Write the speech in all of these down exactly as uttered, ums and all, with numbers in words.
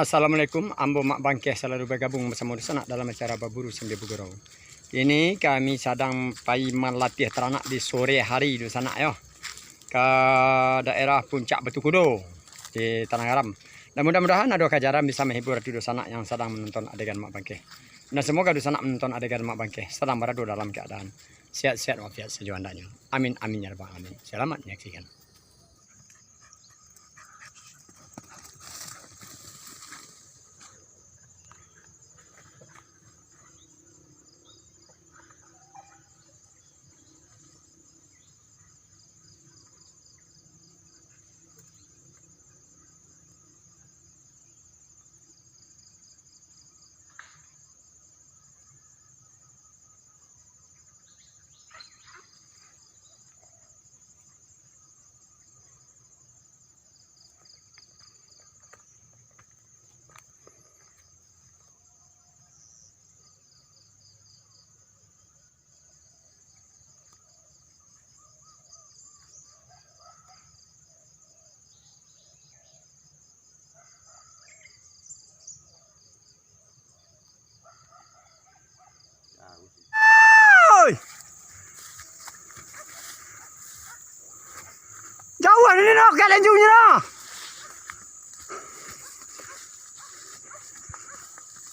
Assalamualaikum, ambo Mak Bangkeh salalu bagabung basamo Dusanak dalam acara Baburu Sambia Bagurau. Kini kami sadang pai malatiah taranak di sore hari Dusanak yo, ka daerah Puncak Batu Kudo di Tanah Garam. Dan mudah-mudahan ado kajaran bisa mahibur ati Dusanak yang sadang manonton adegan Mak Bangkeh. Nah, semoga Dusanak manonton adegan Mak Bangkeh sadang barado dalam keadaan sehat-sehat wafiat sajo andaknyo. Amin, amin, ya rabbal alamin. Selamat menyaksikan. Oi! Jauah ni, no, kat lanjungnyo, no.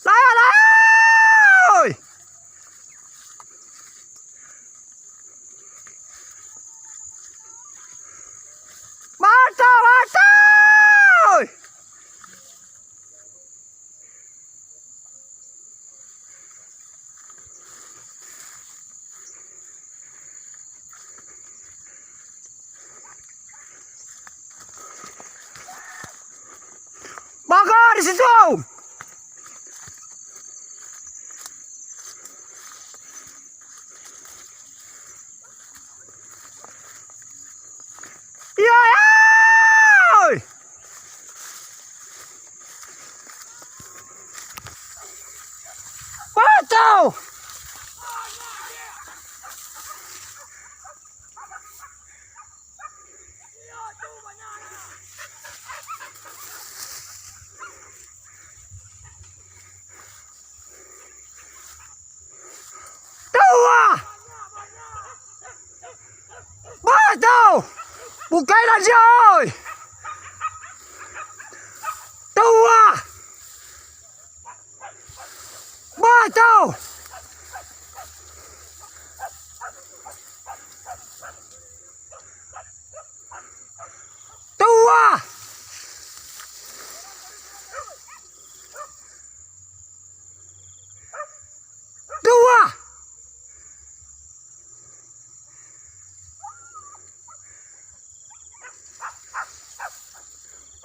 Layah, layah, oi! Mantap, mantap! Baga di situ! Iyo, iyo! Patau! Tuah! Bah tu! Bukai lah dia, oi! Tuah! Bah tu! Tuah! Tuah!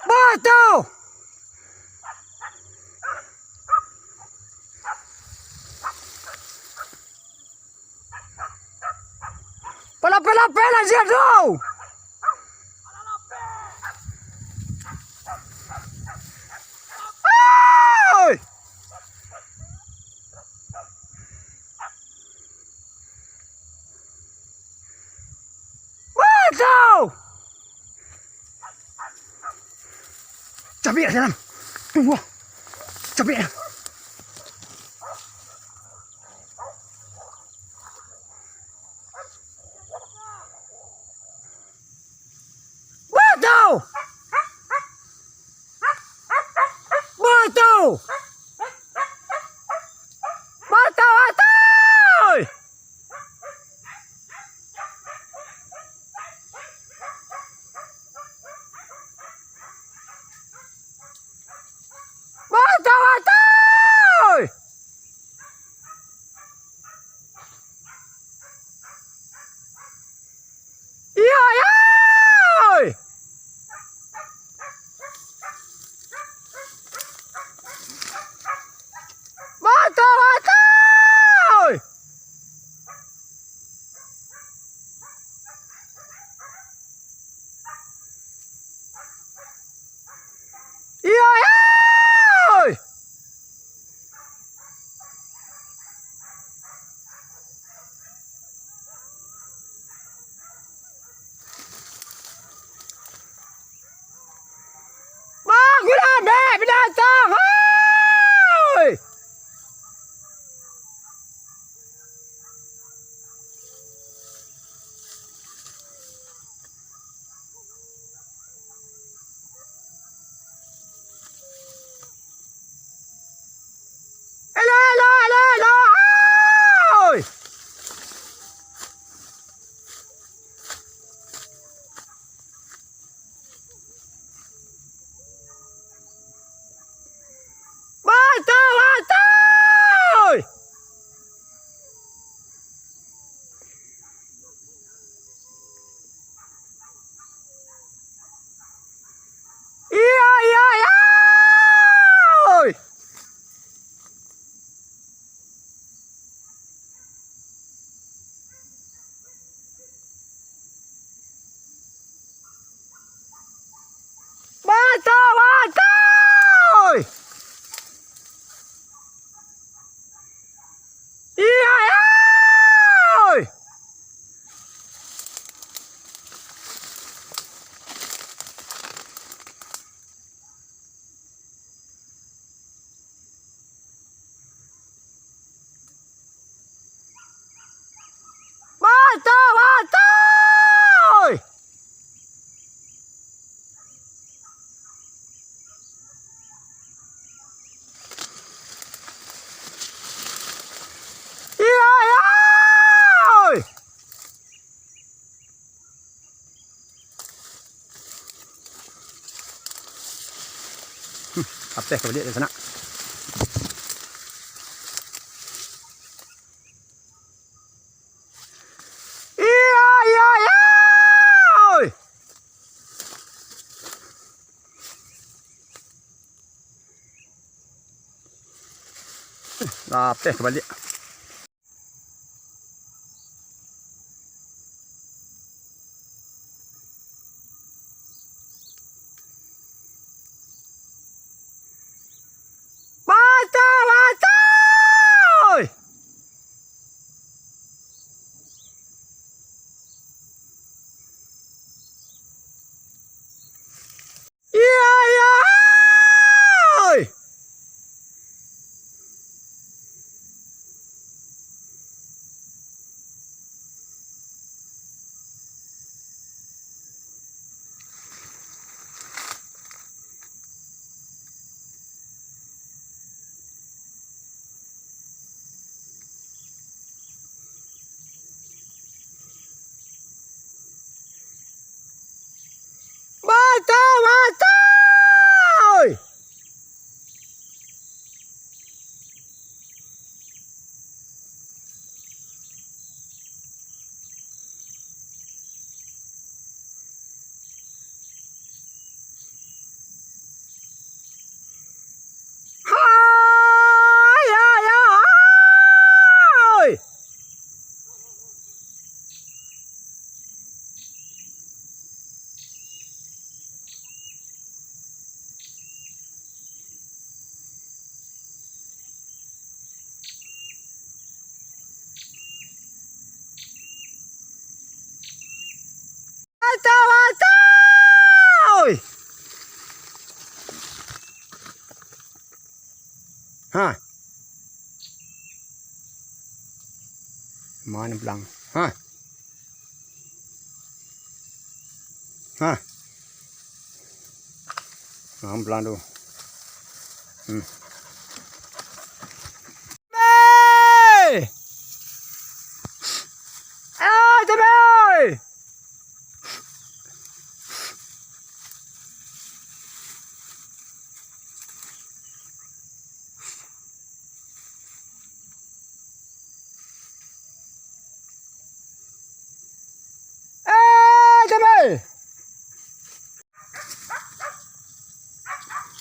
Bah tu! Palapeh-lapeh lah sia tu! Oi! Bah tu! Capek lah dalam. Tunggu. Capek lah. Bah tu! Bah tu! Bah tu, bah tu! Bah tu, bah tu! Iyo, iyo! Bek binatang, hoi! Elo, elo, elo, elo, hoi! Batua, batua! Iyo, iyo, iyo! Batua, batua! Iyo, iyo! Batua, batua! Iyo, iyo! Hmm, apeh ka baliak dari sanak. Iyo, iyo, iyo! Lapeh ka baliak. Batua, batua! Iyo, iyo, oi! Batua, batua, oi! Hai, hai, hai! Batua, batua, oi! Ha. Mano pulang? Ha. Ha. Ha, pulang tu. Hmm. Hei! Eh, Jamil! Eh, Jamil!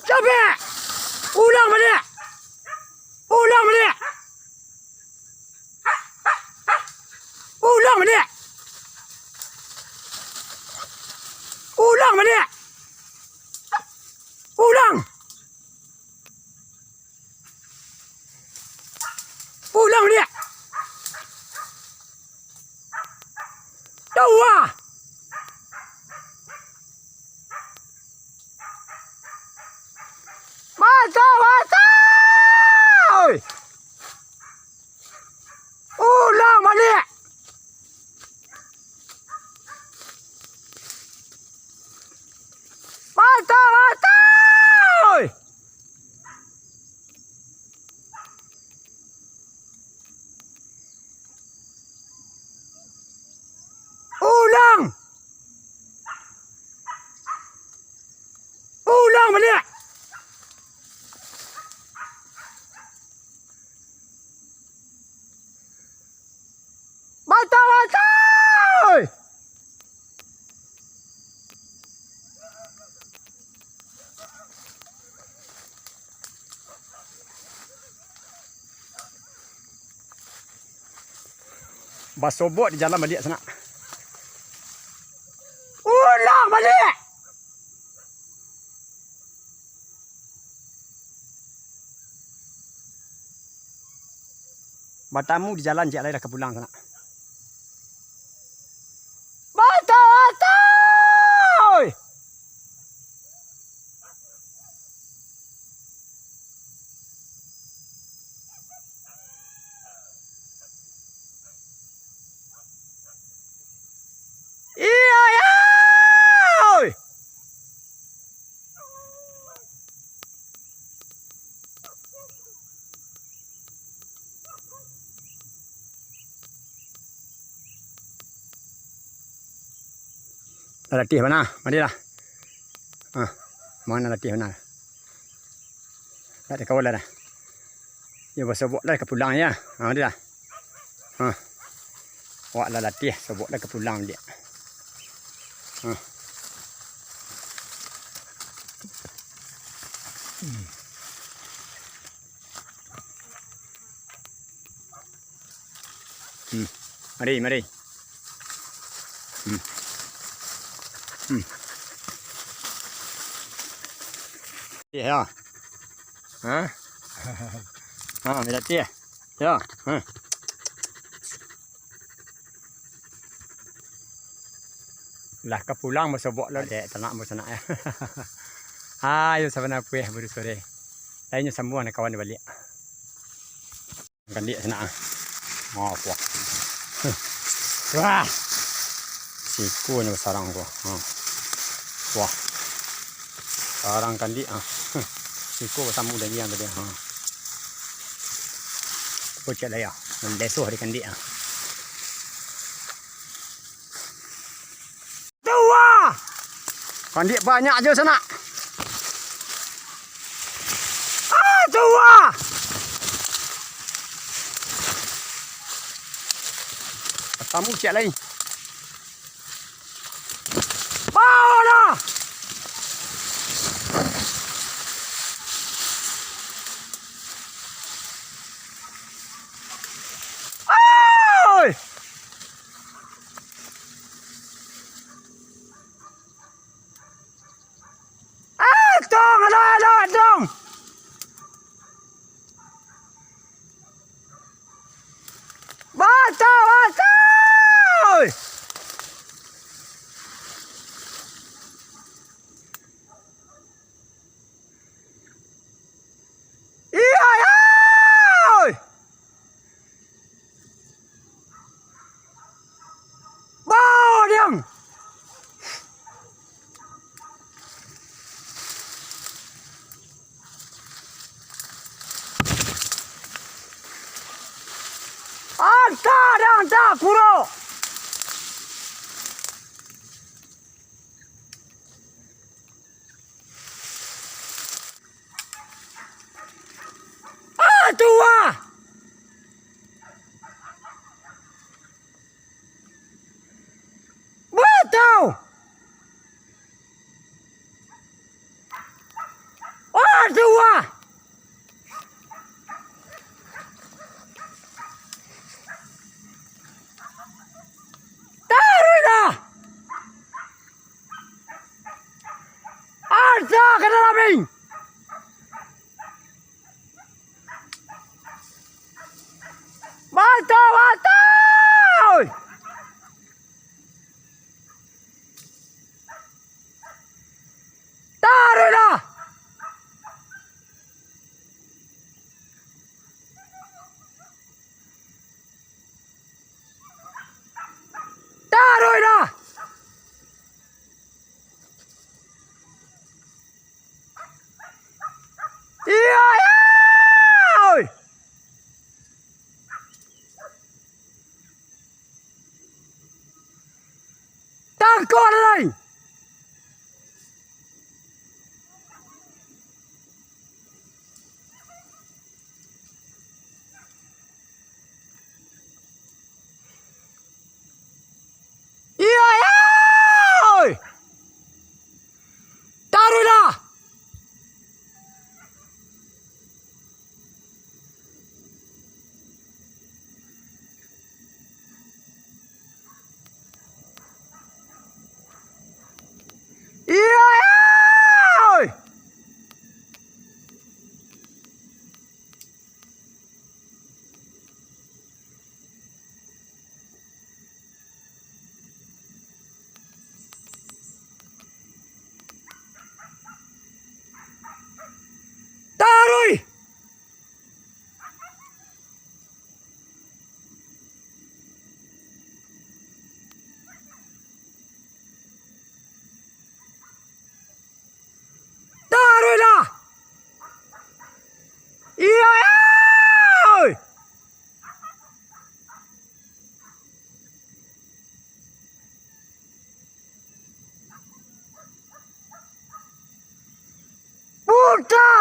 Capek! Ulang baliak! Ulang baliak! Ulang baliak! Ulang baliak! Ulang! Ulang baliak! Dua! Basobok di jalan baliak sanak. Ulang baliak! Batamu di jalan, ciek lai lah ka pulang sanak. Batua, batua! Iyo, iyo! Lah latiah bana, marilah. Ah, ma nan latiah bana. Dak ada kawan lah dah. Yo basobok lah ka pulang ya. Ha, marilah. Ha. Awak lah latiah, sobok lah ka pulang baliak. Ha. Hmm. Hmm. Mari, mari. Hmm. Hmm. Iyo. Ha? Ha, mira ti, eh. Yo. Ha. Lah ka pulang basobok lo dek tanak basanak, eh. Ayo sabana kueh baru sore. Lainyo sambuang kawan baliak. Kandiak sanak, ah. Oh, kuah. Huh. Wah. Siko nyo basarang ko. Ha. Wah. Sarang kandiak, ah. Huh. Siko basamu dangiang tadi, ha. Kocak lah yo. Lesoh di kandiak, ah. Tuah! Kandiak banyak jo sanak. Ah, tuah! Tamu ciek lai. Bao lah! Oi! Ah, tong, alah, alah, tong. Batua, batua. Iyo, iyo. Bao diang! Anta diang, anta kuro! Ah, tuah! Batua! Ah, tuah! Taruihlah! Asa ka dalam ni! Batua, batua! Taruihlah! Taruihlah! Iyo, iyo! Tangkok lai! Iyo, iyo! Taruihlah!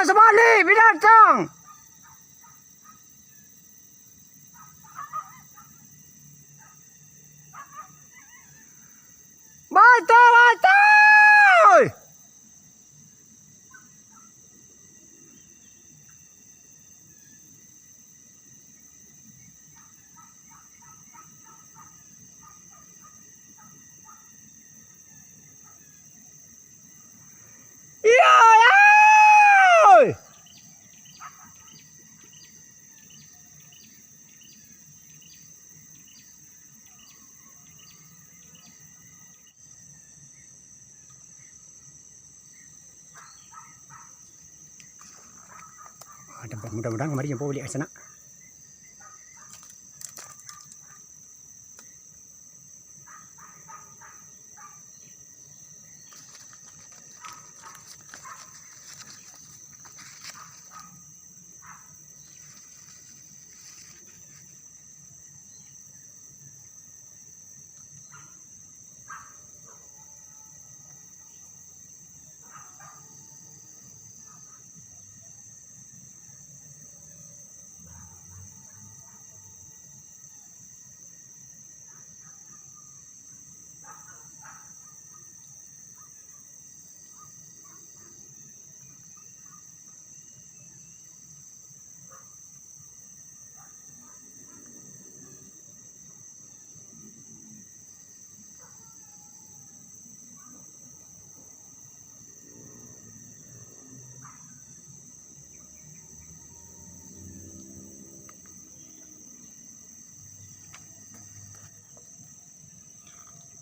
Sabalik binatang! Batua, batua! Iyo, iyo! Ah, mudah-mudahan kamari jumpa baliak ka sanak.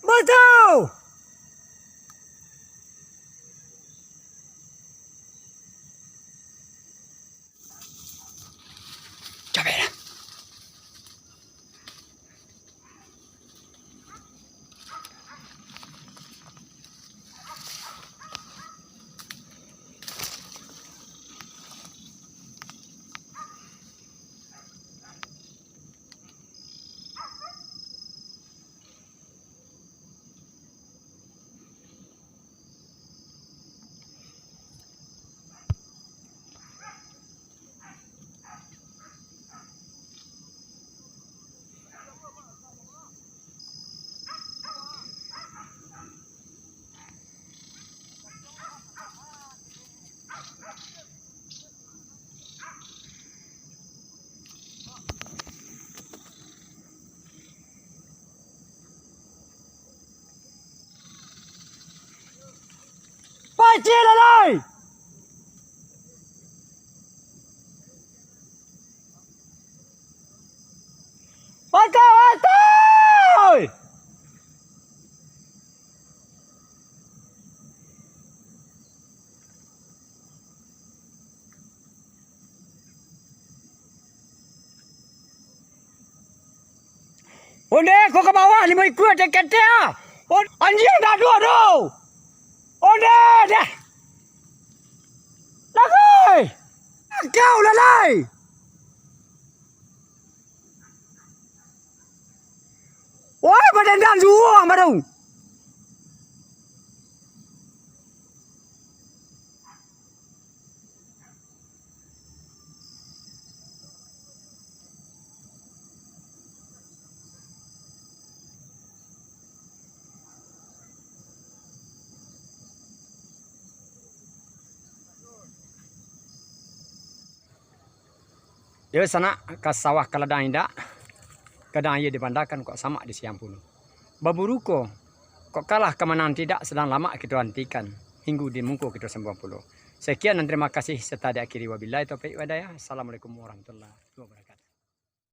Batua! Capek lah. Pacik lah lai! Batua, batua! Onde, ko ka bawah limo ikua cakete ah. On-, anjiang dah duo tu. Onde, dah. Lagai. Kau lalai. Wah, badan dan suang baru. Yo, sanak, ka sawah ka ladang indak, gadang aia dibandakan, kok samak di siang pulo. Baburu ko, kok kalah ka manang tidak, sadang lamak kito antikan, minggu di muko kito sambuang pulo. Sakian dan tarimo kasih, serta diakhiri wabillahi taufiq wal hidayah. Assalamualaikum warahmatullahi wabarakatuh.